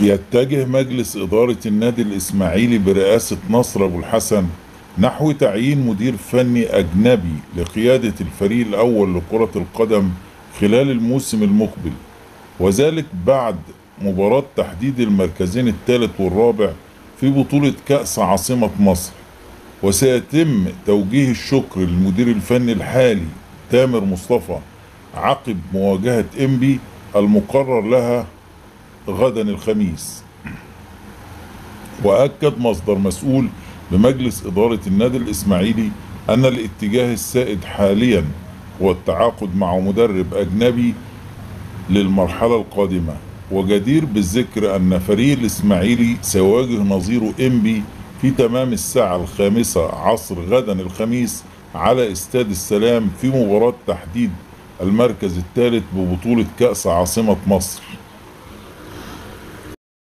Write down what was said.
يتجه مجلس إدارة النادي الإسماعيلي برئاسة نصر أبو الحسن نحو تعيين مدير فني أجنبي لقيادة الفريق الأول لكرة القدم خلال الموسم المقبل، وذلك بعد مباراة تحديد المركزين الثالث والرابع في بطولة كأس عاصمة مصر. وسيتم توجيه الشكر للمدير الفني الحالي تامر مصطفى عقب مواجهة إنبي المقرر لها غدا الخميس. وأكد مصدر مسؤول بمجلس إدارة النادي الإسماعيلي أن الاتجاه السائد حاليا هو التعاقد مع مدرب أجنبي للمرحلة القادمة. وجدير بالذكر أن فريق الإسماعيلي سيواجه نظيره إنبي في تمام الساعة 5 عصر غدا الخميس على استاد السلام في مباراة تحديد المركز الثالث ببطولة كأس عاصمة مصر.